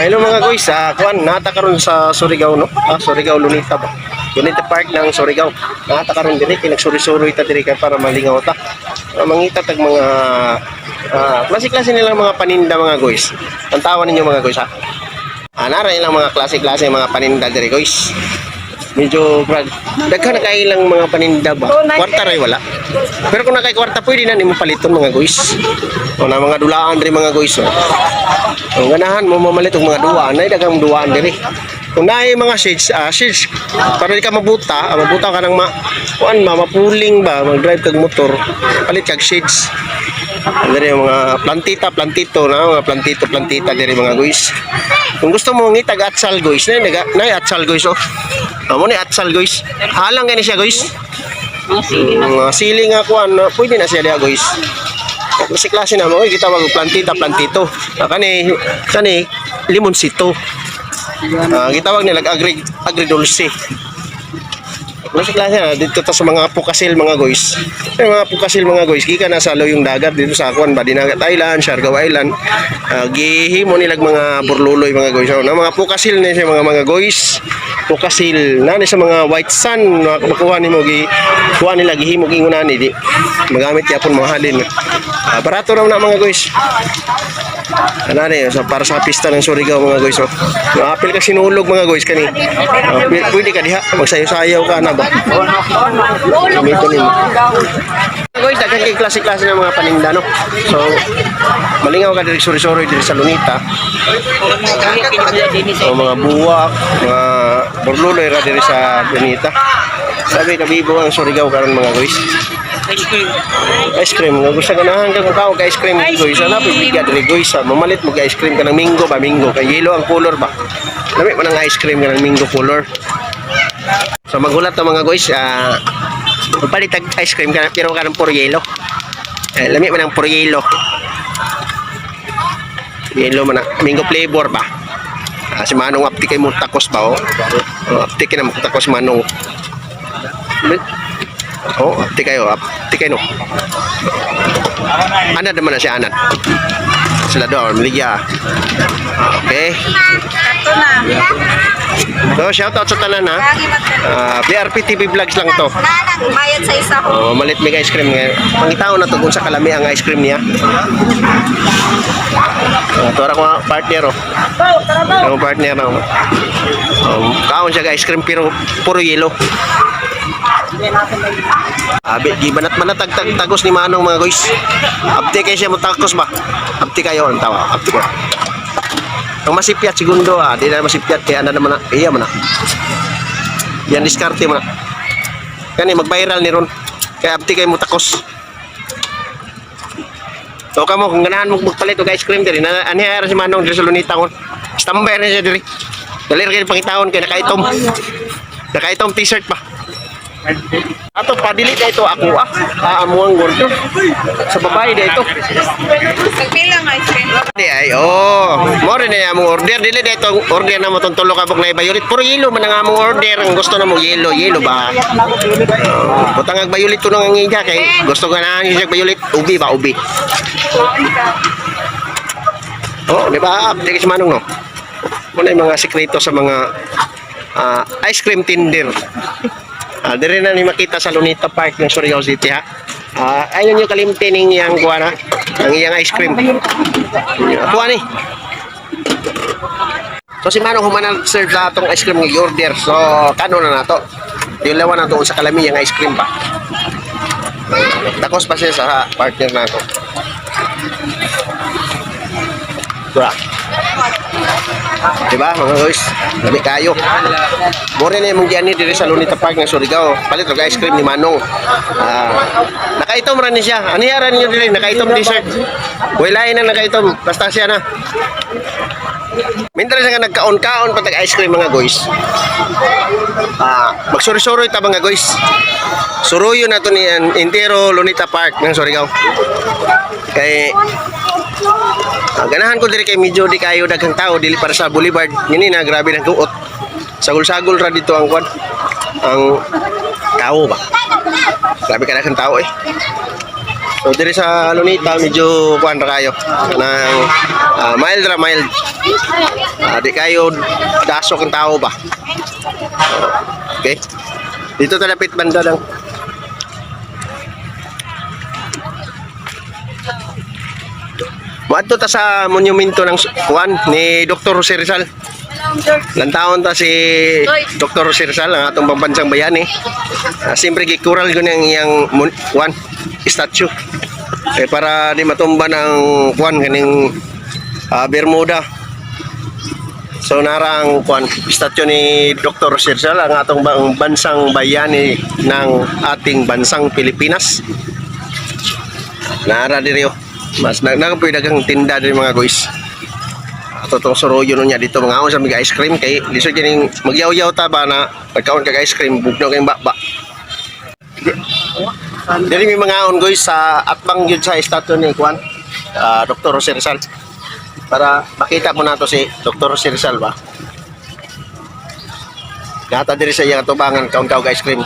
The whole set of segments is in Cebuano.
Hello mga guys, kuan nata karon sa Surigao, no? Ah, Surigao Lunita ba? Lunita Park ng Surigao. Nata karon diri kay nagsuri-suroy ta diri kay para malingaw ta. Para mangita tag mga klase-klase nilang mga paninda, mga guys. Tantawan ninyo, mga guys, ha. Ah, nara ilang mga klase-klase mga paninda diri, guys. Medyo brad. Daghan na kay ilang mga paninda ba? Kwarta ray wala. Pero kung nakay kwarta, pwede na nimo paliton, mga guys. O na mga dulaan diri, mga guys. Oh. Kung ganahan mo mamalit og mga duwaan, ay daghang duwaan diri. Kung naay mga shades, shades para di ka mabuta, mabuta ka ng ma kuan ma mapuling ba, mag-drive kag motor, palit kag shades. Diri yung mga plantita, plantito na, mga plantito, plantita diri, mga guys. Kung gusto mo ngitag atsal, guys, na naga nay atsal, guys, oh. Amo ni atsal, guys. Halang gani siya, guys. Mga sili na. Mga sili nga kuan, pwede na siya diha, guys. Kasi klase na mo, kita wag plantita, plantito. Ah, kani kani limonsito. Ah, gitawag nila agri agridulce. Klase klase na dito ta sa mga pukasil, mga guys. Yung mga pukasil, mga guys, gikan na sa luyong dagat dito sa kuan ba, Dinagat Island, Siargao Island. Ah, gihimo nilag mga burluloy, mga guys. So, na mga pukasil na siya mga guys. Pukasil na ni sa mga white sand na makuha nimo, gi kuha nila, gihimo gingon ani di magamit yapon mga halin. Ah, barato raw na, mga guys. Ano ni sa para sa pista ng Surigao, mga guys, oh. Maapil ka sinulog, mga guys, kani. Oh, pwede ka diha magsayo-sayaw ka na ba. Gamiton nimo. Guys, daghan kay klase-klase ng mga paninda, no. So malingaw ka diri, suri-suri diri sa Lunita. O mga buwak, mga burluloy ra diri sa Lunita. Sabi kabibo ang Surigao karon, mga guys. Ice cream. Ice cream, nga gusto ganahan kang mukha og ice cream, Ice guys. Ana cream. bigyan diri, guys. Ah, mamalit mo ice cream kanang mango ba, mango kay yellow ang color ba. Lami man ang ice cream kanang mango color. So magulat to, mga guys, magpalit og ice cream kana pero kanang puro yellow. Eh, lami man ang puro yellow. Yellow man ang mango flavor ba. Ah, si Manong apti kay mo takos ba, oh. Oh, apti kay na mo takos, Manong. Oh, apti kayo, apti kayo no. Anad naman na si Anad. Sila doon, Maligya. Okay. Ito na. So, shout out sa tanan ha. Ah, BRP TV Vlogs lang to. Nanang bayad sa isa ko. Oh, malit may ice cream ngayon. Pangitao na to kung sa kalami ang ice cream niya. Tora ko nga partner oh. Ang partner oh. Kaon siya ice cream pero puro yelo. Abi, di banat manatag tag tagos ni Manong, mga guys. Abti kayo siya mo tagos ba? Abti kayo ang tawa. Abti ko. Ang masipyat segundo ah, di na masipyat kaya ana naman na, iya man na. Yan diskarte mo na. Kani mag-viral ni ron. Kaya abti kayo mo takos. So kamo kung ganahan mo magpalit og ice cream diri na ani ara si Manong diri sa Lunita kon. Standby na siya diri. Dali ra kayo pangitaon kay nakaitom. Nakaitom t-shirt pa. Ato padili na ito ako ah. Ah, amuang gordo. Sa babae na ito. Nagpila ang ice cream. Di ay, oh. More na among order. Dili na itong order na mo tong tulo ka buk na violet. Puro yellow man ang among order. Ang gusto na mo yellow, yellow ba? Oh, butang ag violet to nang ang iya kay gusto ka na siya violet. Ubi ba, ubi? Oh, di ba? Di kasi Manong no. Muna yung mga sikreto sa mga ice cream tender. Ah, dire na ni makita sa Lunita Park ng Surigao City ha. Ah, ayun yung kalimte ning iyang kuha na, ang iyang ice cream. Kuha ni. So si Manong human serve sa atong ice cream nga order. So kano na nato. Dilawan na to sa kalami yung ice cream ba. Takos pa siya sa partner nato. Bra. Diba mga guys? Labi kayo. More na imong giani diri sa Lunita Park ng Surigao. Palit og ice cream ni Manong. Ah, nakaitom ra ni siya. Ani ra ninyo diri nakaitom t-shirt. Wala na nakaitom. Basta siya na. Mintra siya nga nagkaon-kaon pa tag ice cream, mga guys. Ah, magsuri-suroy ta, mga guys. Suruyo na to ni Intero Lunita Park ng Surigao. Kay ganahan ko diri kay medyo di kayo daghang tao dili para sa boulevard. Ngini na grabe ng kuot. Sagol-sagol ra dito ang kwan. Ang tao ba? Grabe ka daghang tao eh. So diri sa Luneta medyo kuan ra kayo nang mild ra, mild. Di kayo dasok ang tao ba. Okay. Dito ta dapit banda lang. Moadto ta sa monumento ng kuan ni Dr. Jose Rizal. Lantaon ta si Dr. Jose Rizal, ang atong pambansang bayani. Siyempre gikural ko niyang iyang kuan statue. Eh, para di matumba ng kuan kaning Bermuda. So nara ang kuan statue ni Dr. Jose Rizal, ang atong bansang bayani ng ating bansang Pilipinas. Nara diri oh. Mas nagpuy daghang tinda diri, mga guys. Ato tong suroyo niya dito mga sa mga ice cream kay lisod kining magyaw-yaw ta ba na pagkaon kag ice cream bugnaw kayong baba. Diri may mga on, guys, sa atbang yun sa statue ni Juan, Dr. Jose Rizal. Para makita mo nato si Dr. Jose Rizal ba. Nata diri sa iyang atubangan kaon kaog ice cream.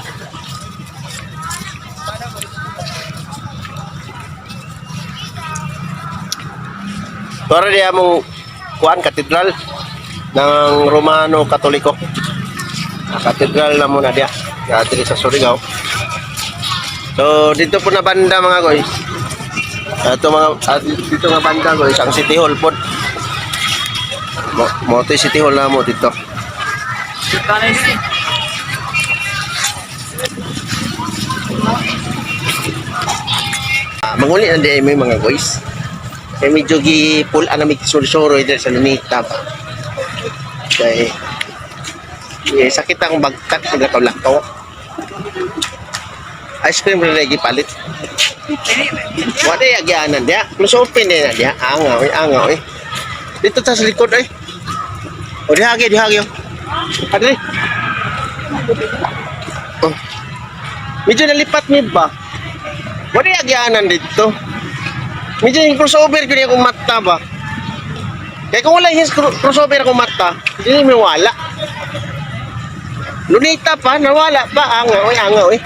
Para diya mong kuan katedral ng Romano Katoliko. Katedral na muna diya. Diri sa Surigao. So dito po na banda, mga guys. Ito mga dito nga banda, guys, ang City Hall po. Mo to City Hall na mo dito. Manguli na di may mga guys. Kaya medyo gi-pull na may suri-suri dito sa Lunita ba. Kay eh, sakit ang bagtak sa lakaw-lakaw. Ice cream rin lagi palit. Wala yung agyanan diya. Mas open din na diya. Angaw eh, angaw eh. Dito ta sa likod eh. O dihagi, dihagi. Oh. Adri. Oh. Medyo nalipat mi ba? Wala yung agyanan dito. Medyo yung crossover ko niya akong mata ba? Kaya kung wala yung crossover akong mata, hindi mi wala. Lunita pa, nawala pa. Angaw eh, angaw eh.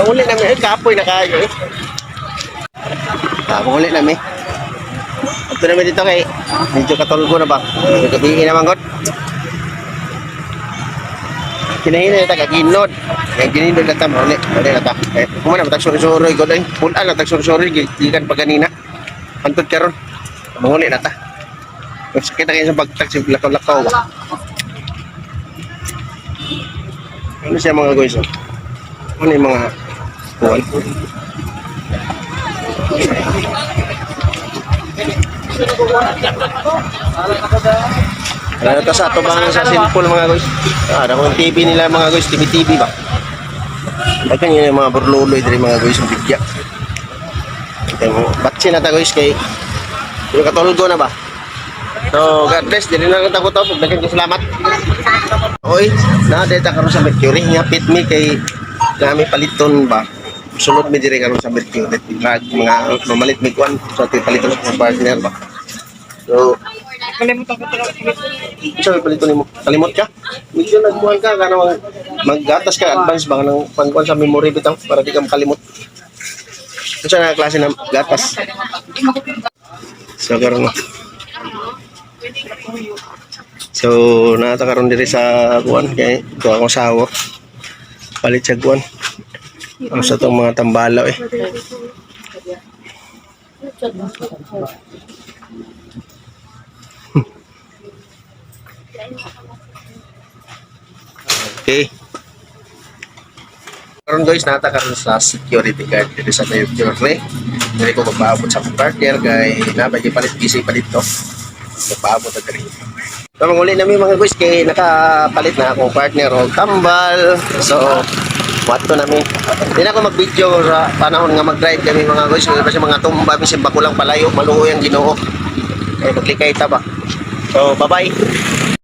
Uli namin. Eh, kapoy na kayo eh. Uli namin. Ito namin dito kay medyo katulgo na ba? Medyo gabi naman god. Kinahina na ta kaginod. Kaya ginindot na ta, uli. Uli na ta. Eh, kumana matag suri-suri god ay. Pulan na tag suri-suri gikan pa ganina. Antod karon. Manguli na ta. Sakit na kayo sa bagtag sa lakaw-lakaw ba? Ano siya, mga guys? Oh? Ano yung mga kuwan? Wala na ta sa atubangan sa simple, mga guys. Akong TV nila, mga guys, TV TV ba? Daghan yun yung mga burluloy diri, mga guys, ang bigya. Kaya mo, batsi na ta, guys, kay yung katulgo na ba? So, God bless, dili na lang ta ko to. Daghan kay salamat. Oy, na data karon sa Mercury nga pit mi kay nami paliton ba. Sulod mi diri karon sa Mercury. Drag mga mamalit mi kuan sa ating paliton sa mga partner ba. So, Kalimutan ko talaga. sa paliton nimo? Kalimot ka? Medyo nagbuhan ka kanang maggatas ka advance ba ng pangkuan sa memory bitaw para di ka makalimot. Unsa na klase ng gatas? So karon na. So naata karon diri sa kuan kay ko akong sawa. Palit sa kuan. Ang sa tong mga tambalaw eh. Okay. Karon, guys, nata karon sa security guard diri sa Mercury. Diri ko magpaabot sa akong partner kay nabay palit busy pa dito. Magpaabot na diri. So manguli nami, mga guys, kay nakapalit na akong partner og tambal. So wato nami. Di na ako mag-video sa panahon nga mag-drive kami, mga guys. Kasi mga tumba, bisin bakulang palayo, maluoy ang Ginoo. Eh, maglikay ta ba. So, bye-bye.